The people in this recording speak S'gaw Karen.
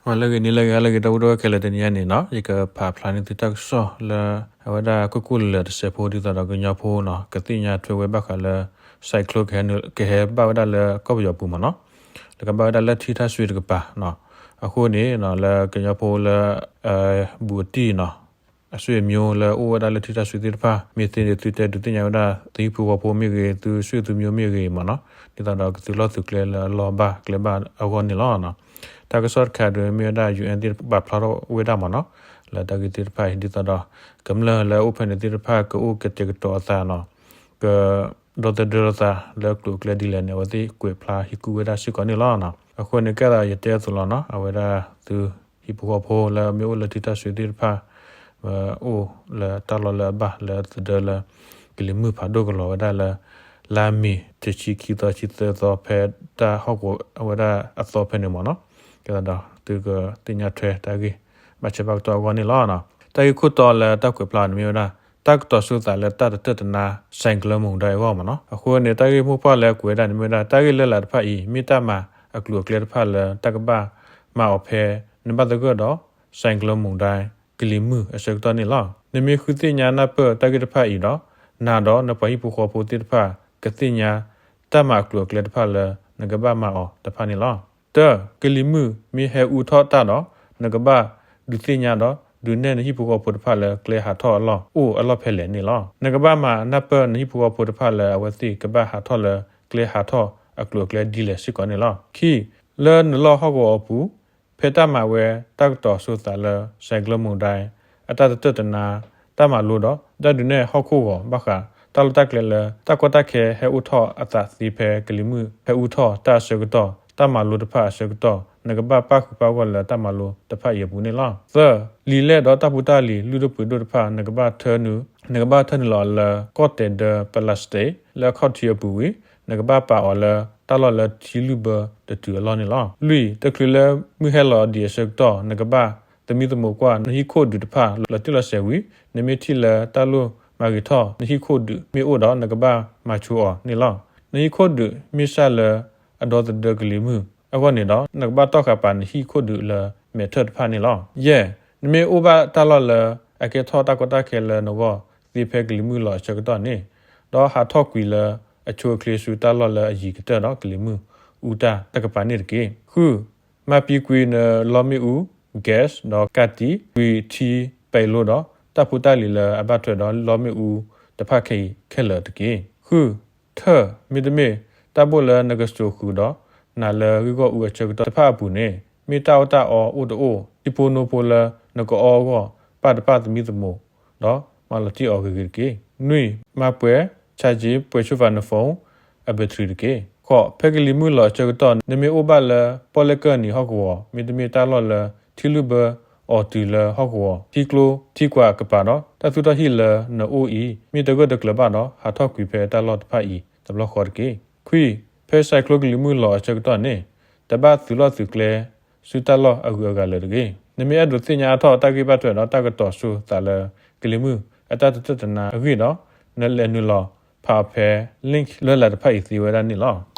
မၤလၢဂ့ၤ နံၤလၢဂ့ၤ ဟါလၢဂ့ၤ ဒီပုၢ်ဝဲၢ်ခဲလၢာ် တနံၤအံၤန့ၣ်နီၤ ယကဖးဖျါန့ၢ်သုတၢ်ကစီၣ်လၢ အဝဲဒၣ်ကွ့ၢ်ကွ့ၢ်လၢာ်တစဲးဖိ ဒ်သိးဒီးကညီဖိနီၤ ကသ့ၣ်ညါထွဲဝဲဘၣ်ဃးလၢ cyclone ကဟဲဘၣ်ဝဲဒၣ်လၢကီၢ်ပယီၤပူၤမ့ၢ်နီၤ, လၢကဘၣ်ဝဲဒၣ်လၢထံထၣ်စွ့တကပၤနီၤ, အဃိန့ၣ် လၢကညီဖိလၢ ဘူးအတံၢ်နီၤ အဆွေမျိုးလၢအိၣ်ဝဲဒၣ်လၢထံထၣ်စွ့သ့ၣ်တဖၣ် မ့ၢ်သ့န့ၣ် သုတဲဒုးသ့ၣ်ညါဝဲဒၣ် သုဟံၣ်ဖိဃီဖိမ့ၢ်ဂ့ၤ သုဆွေမျိုးမ့ၢ်ဂ့ၤမ့ၢ်နီၤ, ဒ်သိးဒီးကသုးလီၢ်သုးကျဲလၢအလီၢ်ဘၣ်ကျဲဘၣ်အဂီၢ်န့ၣ်လီၤ. တၢ်ကစီၣ်တခါဒီးမ့ၢ်ဝဲဒၣ် ယူၣ်အဲၣ် သ့ၣ်တဖၣ်ပာ်ဖျါထီၣ်ဝဲဒၣ်မ့ၢ်နီၤ, လၢတၢ်ဂ့ၢ်သ့ၣ်တဖၣ်အံၤ ဒ်သိးဒီး ကမျၢၢ်လၢအအိၣ်ဖဲန့ၣ်သ့ၣ်တဖၣ် ကအိၣ်ကတဲာ်ကတီၤအသးနီၤ, ကဒီသဒၢလိာ်သးလၢကျိၤအကျဲဒ်လဲၣ်န့ၣ် အဝဲသ့ၣ်ကွဲးဖျါဟ့ၣ်ကူၣ်ဝဲဒၣ်စ့ၢ်ကီးန့ၣ်လီၤ. အဃိန့ၣ် ကဲသးယတဲအသိးလီၤနီၤ အဝဲဒၣ်သုဟံၣ်ဖိဃီဖိလၢမ့ၢ်အိၣ်လၢထံထၣ်စွ့သ့ၣ်တဖၣ် အိၣ်လၢတၢ်လီၢ်လၢအဘၣ်လၢသဒၢလၢ ကလံၤမုၢ်ဖးဒိၣ်ကလီၤဝဲဒၣ်လၢ လါမ့ၤ တဆံခံသီ ဆံသၢသီ ဖဲတၢ်ဟီၣ်ကဝီၤအဝဲဒၣ်အသီဖဲန့ၣ်မ့ၢ်နီၤ, ကဲသးဒီးသုကသ့ၣ်ညါထွဲတၢ်ဂ့ၢ် ဘၣ်ဆၢဘၣ်ကတီၢ်အဂီၢ်န့ၣ်လီၤ. တၢ်ဂ့ၢ်ခိၣ်တီလၢတၢ်ကွဲးဖျါန့ၣ်မ့ၢ်ဝဲဒၣ် တၢ်ကတီၤဆိသးလၢတၢ်တတၢၢ်တနါ cyclone မုန်တိုင်း အဂီၢ်မ့ၢ်နီၤ, အဃိန့ၣ် တၢ်ဂ့ၢ်မိၢ်ပှၢ်လၢအကွဲးဒၣ်န့ၣ်မ့ၢ်ဝဲဒၣ် တၢ်ဂ့ၢ်လၢ်လၢ်တဖၣ်အံၤ မ့ၢ်တၢ်မၤအကျိၤအကျဲတဖၣ်လၢတၢ်ကဘၣ်မၤအီၤဖဲ နဘၣ်သဂၢၢ်ဒီး cyclone မုန်တိုင်း ကလံၤမုၢ်အဆၢကတီၢ်န့ၣ်လီၤ. နမ့ၢ်ဃုသ့ၣ်ညါနၢ်ပၢၢ်တၢ်ဂ့ၢ်တဖၣ်အံၤဒီး နၤဒီးနပှၤဟံၣ်ဖိဃီဖိသ့ၣ်တဖၣ် ကသ့ၣ်ညါတၢ်မၤအကျိၤအကျဲတဖၣ်လၢနကဘၣ်မၤအီၤတဖၣ်န့ၣ်လီၤ. တၢ, ကလံၤမုၢ်မ့ၢ်ဟဲအူထီၣ်တၢ်ဒီး နကဘၣ်ဒုးသ့ၣ်ညါဒီး ဒုးနဲၣ်နဟံၣ်ဖိဃီဖိတဖၣ်လၢကျဲဟးထီၣ်အလီၢ် အိၣ်အလီၢ်ဖဲလဲၣ်န့ၣ်လီၤ. နကဘၣ်မၤနၢ်ပၢၢ်နဟံၣ်ဖိဃီဖိတဖၣ်လၢ အဝဲသ့ၣ်ကဘၣ်ဟးထီၣ်လၢကျဲဟးထီၣ်အကျိၤအကျဲဒ်လဲၣ်စ့ၢ်ကီးန့ၣ်လီၤ. ခံ, လၢနလီၢ်ဟီၣ်ကဝီၤအပူၤ ဖဲတၢ်မၤဝဲတၢ်ကတီၤဆိသးလၢ cyclone မုန်တိုင်း အတၢ်တတၢၢ်တနါ တၢ်မၤလိဒီး တၢ်ဒုးနဲၣ်ဟီၣ်ခိၣ်ဂီၤ ဘၣ်ဃးတၢ်လီၢ်တၢ်ကျဲလၢ တၢ်ကီတၢ်ခဲဟဲအိၣ်ထီၣ်အသးသ့ ဖဲကလံၤမုၢ်ဟဲအူထီၣ်တၢ်အဆၢကတီၢ် တၢ်မၤလိတဖၣ်အဆၢကတီၢ် နကဘၣ်ပၣ်ဃုာ်ပၣ်ဂီၢ်လၢတၢ်မၤလိတဖၣ်အံၤအပူၤန့ၣ်လီၤ. သၢ, လံာ်လဲၢ်ဒီးတၢ်ဖိတၢ်လံၤ လုၢ်ဒိၣ်ပှ့ၤဒိၣ်တဖၣ် နကဘၣ်ထၢနုာ် နကဘၣ်ထၢနုာ်လီၤလၢ ကီၢ်တဲာ်ဒၢ plastic လၢအခီၣ်ထံးအပူၤဝံၤ နကဘၣ်ပာ်အီၤလၢတၢ်လီၢ်လၢထံလုၢ်ဘၢတတုၤအလီၢ်န့ၣ်လီၤ. လွံၢ်, တချုးလၢမုၢ်ဟဲလီၤဒံးအဆၢကတီၢ် နကဘၣ်သမံသမိးကွၢ် နဟံၣ်ခိၣ်ဒုးတဖၣ် လီၤတံၢ်လီၤဆဲးဝံၤ နမ့ၢ်ထံၣ်လၢတၢ်လိၣ်မၤဂ့ၤထီၣ် နဟံၣ်ခိၣ်ဒုးမ့ၢ်အိၣ်ဒီး နကဘၣ်မၤဆိအီၤန့ၣ်လီၤ. နဟံၣ်ခိၣ်ဒုးမ့ၢ်စၢ်လၢအဒီသဒၢကလံၤမုၢ်အဂီၢ်န့ၣ်ဒီး နကဘၣ်တီၢ်ဃာ်ပာ်နဟံၣ်ခိၣ်ဒုးလၢမဲာ်ထၢၣ်တဖၣ်န့ၣ်လီၤ. ယဲၢ်, နမ့ၢ်အိၣ်ဘၣ်တၢ်လီၢ်လၢအကဲထီၣ်တၢ်ကီတၢ်ခဲလၢနဂီၢ်သ့ ဖဲကလံၤမုၢ်လီၤအဆၢကတီၢ်န့ၣ် ဒီးဟးထီၣ်ကွံာ်လၢအဆိအချ့ဆူတၢ်လီၢ်လၢအယံၤကတၢၢ်ဒီး ကလံၤမုၢ်အူတၢ်တကပၤန့ၣ်တက့ၢ်. ဃု, မၤပံာ်ကွံာ်နလီမ့ၣ်အူ gas ဒီးကးတံာ် ကွံာ်ထံပဲၤလိဒီး တၢ်ဖိတၢ်လံၤလၢအဘၣ်ထွဲဒီးလီမ့ၣ်အူတဖၣ်ခဲအံၤခဲလၢာ်တက့ၢ်. ဃု, ထၢၣ်, မ့တမ့ၢ် တၢ်ဘိၣ်လၢနကစိာ်ဃုာ်ဒီးနၤလၢဂ့ၢ်ဂီၢ်အူအဆၢကတီၢ်တဖၣ်အပူၤန့ၣ် မ့ၢ်တၢ်အီၣ်တၢ်အီအိၣ်တအိၣ် ထံဖိနိဖိလၢနကအီအဂီၢ် ပၢ်တပၢ်သမံသမိး ဒီးမၤလီၤတံၢ်အီၤဂ့ၤဂ့ၤတက့ၢ်. နွံ, မၤပှဲၤ charge ပှဲၤဆူဖးန phone အ battery တက့ၢ်. ဃိး, ဖဲကလံၤမုၢ်လီၤအဆၢကတီၢ် နမ့ၢ်အိၣ်ဘၣ်လၢပီၣ်လဲၣ်ကၢၢ်နံၤဟီၣ်ကဝီၤ မ့တမ့ၢ်တၢ်လီၢ်လၢထံလုၢ်ဘၢအီၤတုၤလၢဟီၣ်ကဝီၤ ထံကျိထံကွာ်ကပၤဒီး တၢ်သူၣ်ထီၣ်ဟံၣ်လၢနအိၣ်အံၤ မ့ၢ်တဂၢၢ်တကျၢၤဘၣ်ဒီး ဟးထီၣ်ကွံာ်ဖဲတၢ်လီၢ်တဖၣ်အံၤတဘျီဃီတက့ၢ်. ခွံ, ဖဲ cyclone ကလံၤမုၢ်လီၤအဆၢကတီၢ်န့ၣ် တဘၣ်သုးလီၢ်သုးကျဲ ဆူတၢ်လီၢ်အဂုၤအဂၤလၢၤတဂ့ၤ. နမ့ၢ်အဲၣ်ဒိးသ့ၣ်ညါအါထီၣ်တၢ်ဂ့ၢ်ဘၣ်ထွဲဒီးတၢ်ကတီၤဆိသးလၢ ကလံၤမုၢ်အတၢ်တတၢၢ်တနါအဂ့ၢ်ဒီး နလဲၤနုာ်လီၤဖးအီၤဖဲ link လၢလၢ်တဖၣ်အံၤသ့ဝဲဒၣ်န့ၣ်လီၤ.